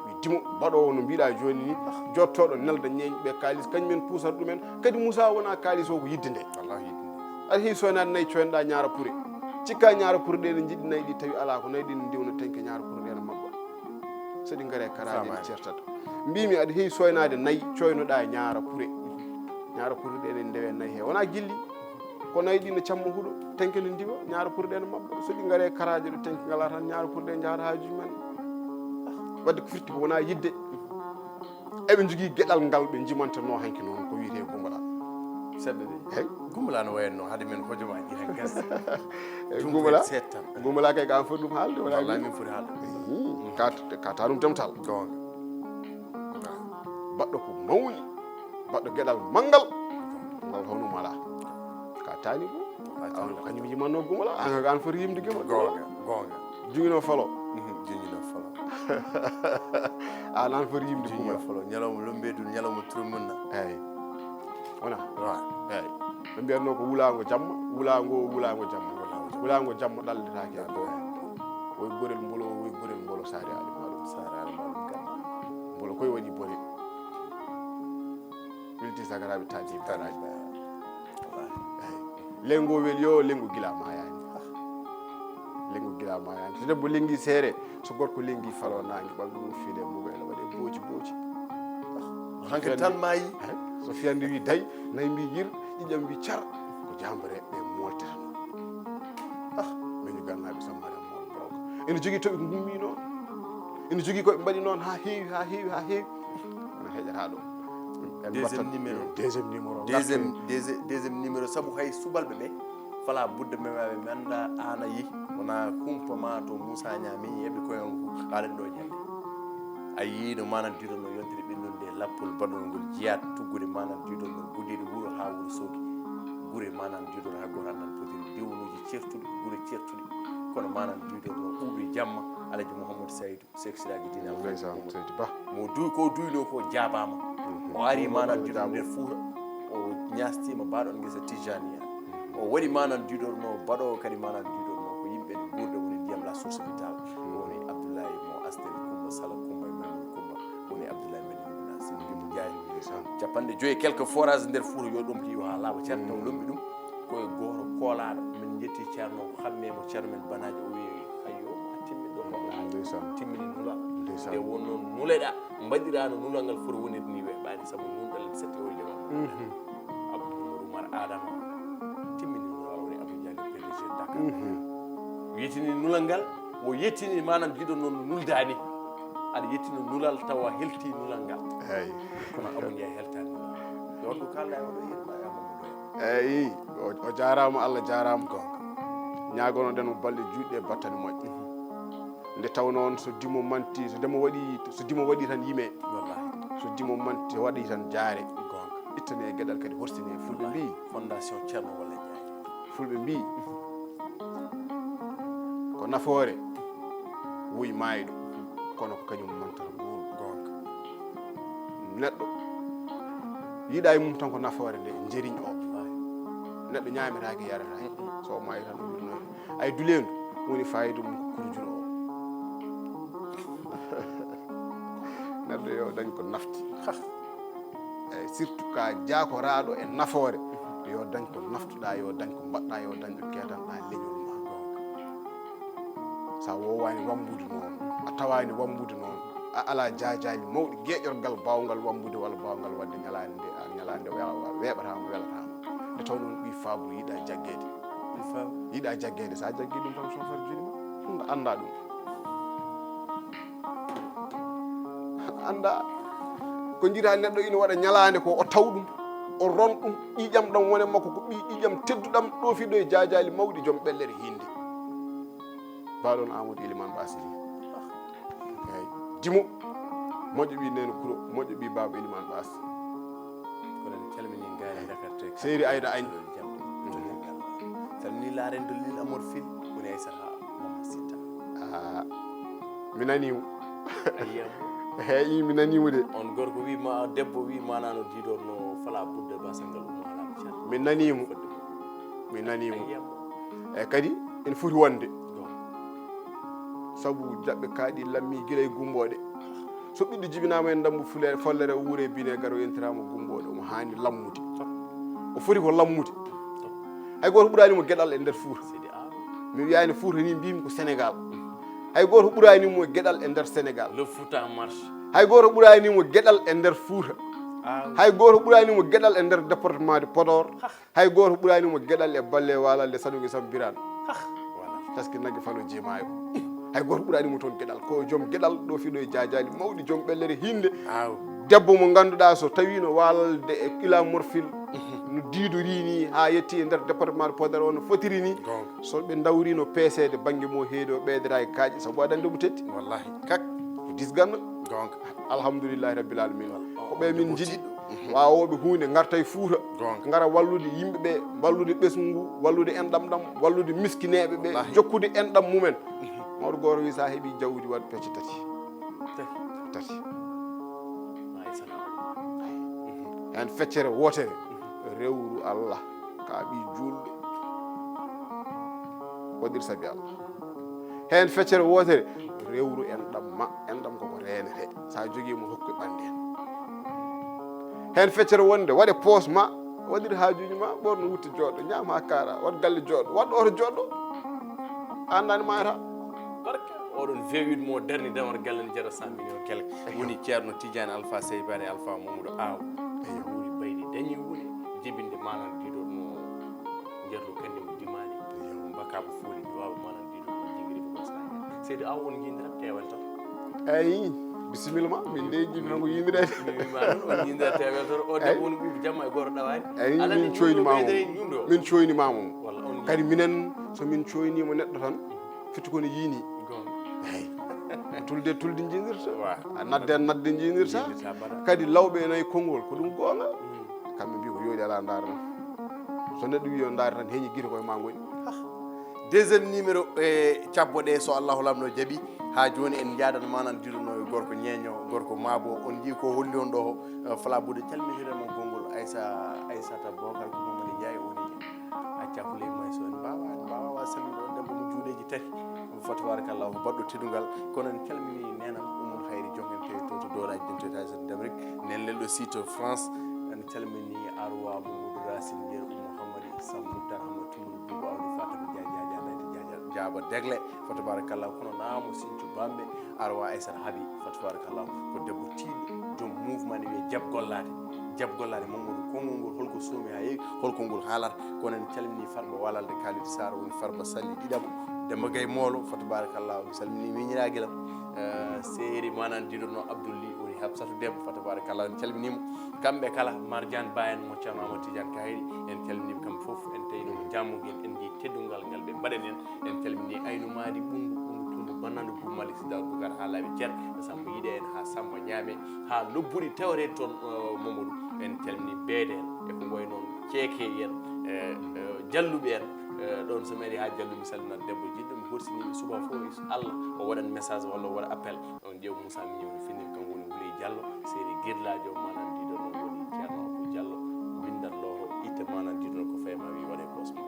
Mi dimo baɗoowo no mbiɗa jooni ni, jottooɗo nelda ñeeñɓe kaalis, kañum en puusata ɗumen. Kadi Moussa wona kaalis o ko yidde nde. Wallahi yidde nde. Aɗa heewi soynaade nayi coynoɗa ñaara pure. Cikka ñaara pure ɗe ne njiɗi nayi ɗi tawi alaa ko nayi ɗi ne ndiwna tenke ñaara pure ɗe ne mabba. So ɗi ngare karaje ne certata. Mbimi aɗa heewi soynaade nayi coynoɗa ñaara pure. Ñaara pure ɗe ne ndewe nayi he wona gilli. Ko nayi ɗi no camma huɗo tenke no ndiwa ñaara pure ɗe no mabba. So ɗi ngare karaje ɗo tenke ngala tan ñaara pure ɗe njahata haajuji men. Wadde ko firti ko wona yidde. Eɓe njogii geɗal ngal ɓe njimantenoo hanki noon ko wiyetee Gumbala. Seɗɗa de. Eyi. Gumbala no wayatnoo hade men hojomaaji han gas. Eyi, Gumbala. Gumbala kay ko an foti ɗum haalde wala. Wallay min foti haalde. Ka ka ta ɗum temtal. Goonga. Baɗɗo ko mawni. Baɗɗo geɗal manngal. Wala hono mala. Ka tani ko. Kañum yimanno gumala. An ka an foti yimde gima. Gonga, gonga. Jugino falo. Jugino falo. An an foti yimde gumala. Falo. Ñalawma lombe dun, ñalawma turmunna. Eyyi. Wona. Wa. Eyyi. Ɓe mbiyatno ko wulaango jamma, wulaango, wulaango jamma. Wulaango jamma ɗallitaake. Ko woy gorel mbolo, woy gorel mbolo saare ali maɗum. Saare ali maɗum kam. Mbolo koy waɗi bone. Wilti sagaraɓe taji baraji. Lengo weli yo lengo gila mayani. Lengo gila mayani. So debbo lengi seere, so gorko lengi falo nangi ɓalɗu ɗum fiile mugo ela waɗe boji boji. Hanke tan mayi. So fiyande wi day, nayi mbi yir, ƴiƴam mbi car, ko jambere ɓe moltata non. Ah, min gannaɓe sammare mol boroka. Ene jogui toɓe ko gummi non. Ene jogui koɓe mbaɗi non ha heewi, ha heewi, ha heewi. Ene heƴata ɗo. Deuxième numéro. Deuxième numéro. Deuxième, deuxième, deuxième numéro, sabu hay subalɓe ɓe, fala budde memaɓe mi anda ana yeehi. Wona kumpa ma to Moussa Niang min yeɓe koye on ko aɗen ɗo ñande. A yii no manan diɗon no yontere ɓinndude lappol baɗol ngol jeyaat tuggude manan diɗon no guddiɗo wuro ha wuro soogi. Gure manan diɗon ha goto andan fotiri diwnuji certuɗi, gure certuɗi. Kono manan diɗon no ɓuuɓi jamma Alaji Mouhamadou Saydou. Seeɗa siraaji diine Alhaji Ndeysaan, Umar. Seydi Ba. Mo duy ko duyno ko jaabama. O ari manan diɗo nder Fuuta. O ñaastima baɗo ngesa Tijaniya. O waɗi manan diɗo no baɗo kadi manan diɗo no ko yimɓe ne gurda woni ndiyam la source vital. Woni Abdoulaye mo Astel Kumba Sala Kumba e Maimouna Kumba. Woni Abdoulaye Medina Gounass. Sidi Bibu Ndiaye. Ndeysaan. Capanɗe joyi e quelques forage nder Fuuta yo ɗum ki yo ha laaɓa cer taw lombi ɗum. Ko e gooto koolaaɗo, min njetti Ceerno, xammee mo Ceerno men Banaajo, o wiyi, "Ayyo, a timmi ɗo ko laaɓi." Ndeysaan. Timmini nula. Ndeysaan. Nde wonno nuleɗa, mbaɗiraano nulal ngal foti wonirde ni weeɓaani, sabu nunɗal en setti o jama. Mhm. Abdou Mamadou Oumar Adama, timmini nulal, woni Abdou Diallo, P D G Dakar. Mhm. Yetini nulal ngal, o yettini maanaam jiɗo noon nuldaani. Aɗa yettino nulal tawa helti nulal ngal. Eyi. Kono Abou Ndiaye heltaani nulal. Yo on ko kaalɗa e oɗo yetma e Amadou Ndoye. Eyi, o, o jaaraama, Allah jaaraama. Goonga. Ñaagonoɗen mo balɗe juutɗe e battane moƴƴe. Nde taw noon so dimo manti, so demo waɗi, so dimo waɗi tan yime. Wallahi. So dimo manti waɗi tan jaare. Goonga. Ittane e geɗal kadi horsine. Fulɓe mbii. Fondation Ceerno Walla Njaay. Fulɓe mbii. Ko nafoore woyi maayɗo, kono ko kañum mantata nguuru. Goonga. Neɗɗo yiɗa e mum tan ko nafoore nde njeriñ o. Neɗɗo ñaametaake yaretaake. So o maayi tan o wirnoyi. Ay duleendu woni fayida mum ko kurjuro o. Neɗɗo yo dañ ko nafti. Eyyi, surtout ka jaakoraaɗo e nafoore, yo dañ ko naftuɗaa, yo dañ ko mbaɗɗaa, yo dañ ɗo keetanɗaa leñol maa ngoo. So a woowaani wambude noon, a tawaani wambude noon, a alaa jaajaali mawɗi, geeƴorgal baawngal wambude walla baawngal waɗde ñalaande nde, a ñalaande we-, we-, weeɓataa mo, welataa mo. Nde taw noon ɓii faabru yiɗaa jaggeede. Ɓii faabru? Yiɗaa jaggeede, so a jaggii ɗum tan, so far juuɗe ma, ɗum ɗo anndaa ɗum. Annda ko njiɗa neɗɗo ina waɗa ñalaande ko o taw ɗum, o ron ɗum, ƴiƴam ɗam wone makko ko ɓii ƴiƴam tedduɗam ɗo fiɗo e jaajaali mawɗi joom ɓellere hiinde. Baɗon Amadou Elimane Ba Sili. Eyyi. Dimo, moƴƴo ɓii Neene Kuro, moƴƴo ɓii Baaba Elimane Ba Sili. Kono en calmini gaari Dakar to e Seydi Ayda Agne. Salmini laaren dollil Amor Fil, woni Aysata Mama Sitta. Ah, mi nanii mo. Ayyam. Heyi, mi nanii mo de. On gorko wi ma, debbo wi ma nano dido no fala budde basal ngal umma ala cal. Mi nanii mo. Mi nanii mo. Ayyam. E kadi, ene foti wonde. Sabu jaɓɓe kaaɗi lammi gila e gumbooɗe. So ɓiɗɗo jibinaama e ndambu fule-, follere, o wuure bine garo entiraama gumbooɗe, omo haani lammude. O foti ko lammude. Hay gooto ɓuraani mo geɗal e nder Fuuta. Mi wiyaani Fuuta ni, mbiymi ko Sénégal. Hay gooto ɓuraani mo geɗal e nder Sénégal. Le Fouta marche. Hay gooto ɓuraani mo geɗal e nder Fuuta. Ah. Hay gooto ɓuraani mo geɗal e nder département de Podor. Hay gooto ɓuraani mo geɗal e balle walalde Sanuki Sam Birane. Hah, voilà. Taski nagge fano jeemaayo. Hay gooto ɓuraani mo toon geɗal. Ko joom geɗal ɗo fiɗo e jaajaali mawɗi, joom ɓellere hiinde. Aw. Debbo mo ngannduɗaa so tawii no walalde e ila morfil, no diidori ni haa yetti e nder département de Podor o no fotiri ni. Goonga. So ɓe ndawri no peeseede bannge mo heedi o ɓeydata e kaaƴe sabu aɗa anndi omo tetti. Wallahi. Kak. Disganna. Gonga. Alhamdulillahi rabbil alamin. Ko ɓe min jiɗi. Waawooɓe huunde ngarta e Fuuta. Gonga. Ngara wallude yimɓe ɓe, wallude ɓesngu ngu, wallude enɗam ɗam, wallude miskineeɓe ɓe, jokkude enɗam mumen. Mawɗo gooto wi, so a heɓii jawdi, waɗ pecce tati. Tati. Heen feccere wootere, rewru Allah, ka ɓii juulɗo. Waɗir sabi Allah. Heen feccere wootere, rewru enɗam ma, enɗam ko ko reenete. So a jogii mo, hokku e ɓannde en. Heen feccere wonde, waɗe poos ma, waɗir haajuuji ma, ɓorno wutte jooɗo, ñaam haa kaara, waɗ galle jooɗo, waɗ oto jooɗo. Aan nani maayata. Barka. Oɗon V huit mo darni damar galle ne jara cent millions kele. Woni Ceerno Tidiane Alpha Seybani Alpha Mamadou Aw. Eyo. Woni baydi dañi woni jibinde manan dido no jerlo kandi mo dimani. Eyo. Mbaka bo foli duwa manan dido no jingiri ko sa. Seydi Aw on jindira tewal tan. Eyi, bisimilla ma, min de jiɗmi ko yindireede. Mi wiima noon, on yindirat e weesoto, o debbo woni ɓuuɓi jamma e gooto ɗawaani. Eyi, min coyni ma mo. Min coyni ma mo. Walla on kadi minen, so min coyniima neɗɗo tan, firti ko no yiini. Goonga. Eyi. Tulde, tulde njindirta. Wa. Nadde, nadde njindirta. Njindirta mbaɗa. Kadi lawɓe ene e konngol, ko ɗum goonga. Mm. Kamɓe mbi ko yooɗi alaa ndaara tan. So neɗɗo wi yo ndaara tan, heñi gite koye ma ngoni. Deuxième numéro e cabbo ɗe, so Allahu lamɗo jaɓi. Haa jooni en njaadan manan diduno e gorko ñeeño, gorko maabo. On njii ko holli on ɗo, eh, fala bude calmitire mo gongol Aissa, Aissata Bokar ko Mamadi Ndiaye woni. Acca ko ley may so en mbaawa, en mbaawa wa sallude on debbo mo juuɗeeji tati. Fa tabarakallahu, baɗɗo teddungal. Kono en calmini nenam Ummul Hayri, jongen tawi to, to Dowlaaji Dentoy États-Unis d'Amérique. Nen lelɗo sito France. En calmini Arwa Mamadou Racine Yer Oumou Hammadi Samb Darama Tumul Bubu Awdi Fatam Dia Dia Dia Dia Dia Dia Dia Ba Degle. Fa tabarakallah, kono naamo Sinthiou Bambe, Arwa Aissata Habi, fa tabarakallah, ko debbo tiiɗɗo, joom mouvement ne wiyee Jab Gollaade. Jab Gollaade, Mamadou, konngol ngol, holko soomi haa heewi, holko ngol haalata? Kono en calmini Farba Walalde Kalidou Sarr, woni Farba Salli ɗiɗaɓo, Demba Gaye Moolo, fa tabarakallah, mi salmini miñiraagilam, eh, Seeri Manan Didono Abdoul Ly, woni Habsatou Debbo, fa tabarakallah, en calminiima. Kamɓe kala, Marjane Ba en, mo Ceerno Amadou Tidiane Kahiri, en calminiiɓe kamɓe fof, en tawino ko Jammugel, en njii teddungal ngal ɓe mbaɗani en, en calminii Aynu Maadi, Ɓunndu, Ɓunndu Tunndu, Bannandu Bou Malick Sy Daouda Boucar, haa laaɓi cer, Samba Yiɗe en, haa Samba Ñaame, haa lobbuɗi tawreede toon, eh, Mamadou, en calminii Beede en, e ko wayi noon Ceeke en, eh, eh, Jalluɓe en, eh, ɗoon so mi arii haa Jallu, mi salminat debbo jiɗɗo, mi horsiniiɓe subaka fof, Allah, o waɗan message walla o waɗa appel. On ƴeew Moussa Mignone Fini, kanko woni Wuley Diallo, Seydi Girlaajo, manan diido no woni Ceerno Abou Diallo, winndal lowro, itte manan diido no ko fayi ma wi waɗe poos ma.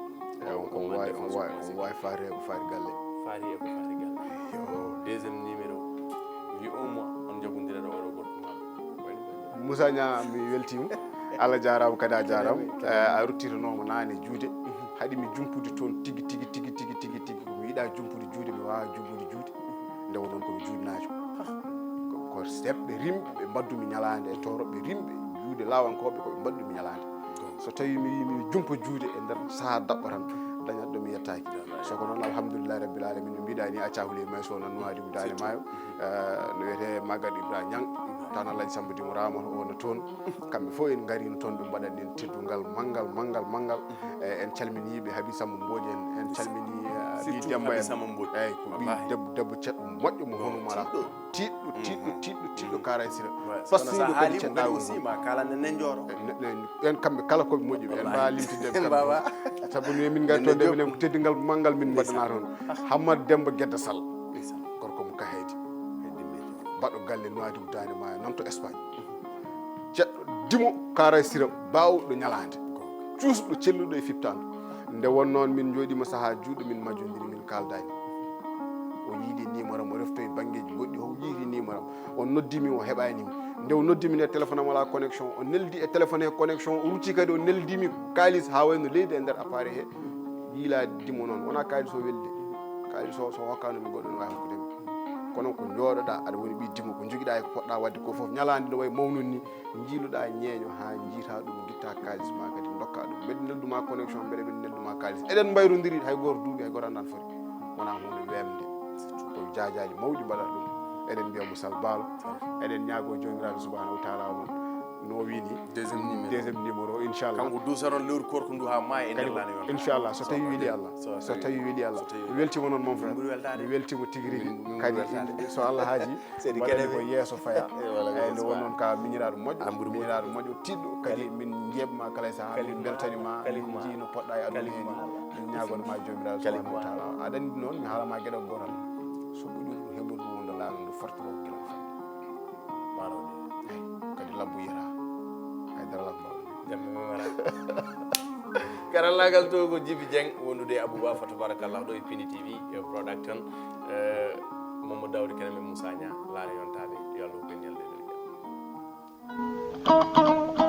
Eyi, on ko wawi, on wawi, on wawi faari e ko faari galle. Faari e ko faari galle. Yo. Deuxième numéro, wi on mo, on njagondirata oɗo gorko ma. Wayno Moussa Niang, mi weltiima. Allah jaaraama kadi a jaaraama. Eh, a ruttiranooma naane juude. Haɗi mi jumpude toon tigi, tigi, tigi, tigi, tigi, tigi. Ko mi yiɗa jumpude juude, mi waawa jumpude juude. Nde wonnoon ko mi juutnaajo. Ko, ko seɓɓe rimɓe ɓe mbaddumi ñalaande e tooroɓe rimɓe juude laawankooɓe ko ɓe mbaddumi ñalaande. So tawi mi wi mi jumpa juude e nder sahaa daɓɓo tan, dañat ɗo mi yettaaki. So ko noon, alhamdulillahi rabbil alamin, no mbiɗa ni, a cahuli may so nan nuwaadi ko daane maayo. Eh, no wiyetee Maguette Ibrahima Niang, tan Alhaji Samba Dimo Ramata o no toon. Kamɓe fof en ngarino toon, ɓe mbaɗani en teddungal manngal, manngal, manngal. Eh, en calminii ɓe, Habi Samba Mbooji en, en calminii, eh, ɓii Demba en. Eyi, ko ɓii debbo, debbo ceɗɗo moƴƴo mo hono mara. Tiiɗɗo, tiiɗɗo, tiiɗɗo, tiiɗɗo Kara Sira. Pastinɗo kadi ceɗɗaagol ngol. Ma kala ne, ne njooro. Eh, ne, ne, en kamɓe kala ko ɓe moƴƴi, en mbaawa limtinde en kamɓe fof. Sabu ni min ngari toon de, minen ko teddungal manngal min mbaɗanaa toon. Hammad Demba Gedda Sall. Gorko mo Kahaydi. Baɗɗo galle Nouadhibou Daande Maayo, nan to Espagne. Ceɗɗo dimo Kara Sira, baawɗo ñalaande. Cuusɗo, celluɗo e fittaandu. Nde wonnoon min njooɗiima sahaa juuɗo, min majjondiri, min kaaldaani. O yiidi numéro am, o reftoyi banngeeji goɗɗi, o yiidi numéro am. O noddi mi, o heɓaani mi. Nde o noddi mi nde, téléphone am alaa connexion. O neldi e téléphone he connexion, o rutti kadi, o neldi mi kaalis haa wayno leydi e nder appareil he. Yiila dimo noon, wonaa kaalis o weldi. Kaalis o, so hokkaano mi goɗɗo, no waawi hokkude mi. Kono ko njooɗoɗaa, aɗa woni ɓii dimo, ko njogiɗaa e ko poɗɗaa waɗde ko fof, ñalaande no wayi mawnude ni, njiiloɗaa ñeeño haa njiita ɗum, ngitta kaalis ma kadi, ndokkaa ɗum. Mbeɗa neldu ma connexion, mbeɗa, mbeɗa neldu ma kaalis. Eɗen mbayrondiri, hay gooto duuɓi, hay gooto anndaa no foti. Wonaa huunde weemde. Surtout ko jaajaali mawɗi mbaɗata ɗum. Eɗen mbiya mo sal baalo. Eɗen ñaagoo Joomiraaɗo Subhaanahu wa Taala o noon. no o wii ni. Deuxième numéro. Deuxième numéro, inchallah. Kanko duusanon lewru koorko ndu haa maayi e nder laana yon. Inchallah, so tawi weeli Allah. So tawi weeli Allah. Mi weltima noon, mon frère. Mi weltima tigi rigi. Kadi so Allah haaji, mbaɗen ko yeeso faya. Eyi, nde won noon ka miñiraaɗo moƴƴo, miñiraaɗo moƴƴo, tiɗɗo. Kadi min njeeɓma kala e sahaa, min mbeltanima, min njii no poɗɗa e aduna heen. Min ñaagonoma Joomiraaɗo subhanahu wa taala. Aɗa anndi noon, mi haalama geɗal gootal. So ɓuri ɗum heɓude ɗum wonde laana ndu fortoro gila ko fanni. Maaro de. Eyi, kadi labbo yiyata. Hay dara labbo. Jamma memara. Karallaagal to ko Jibi Dieng wondude e Abouba fa tabarakallah ɗo e Pini T V e production. Eh, Mamadou Daouda Kene men Moussa Nia laana yontaade yo Allah ko ñalde ɗo.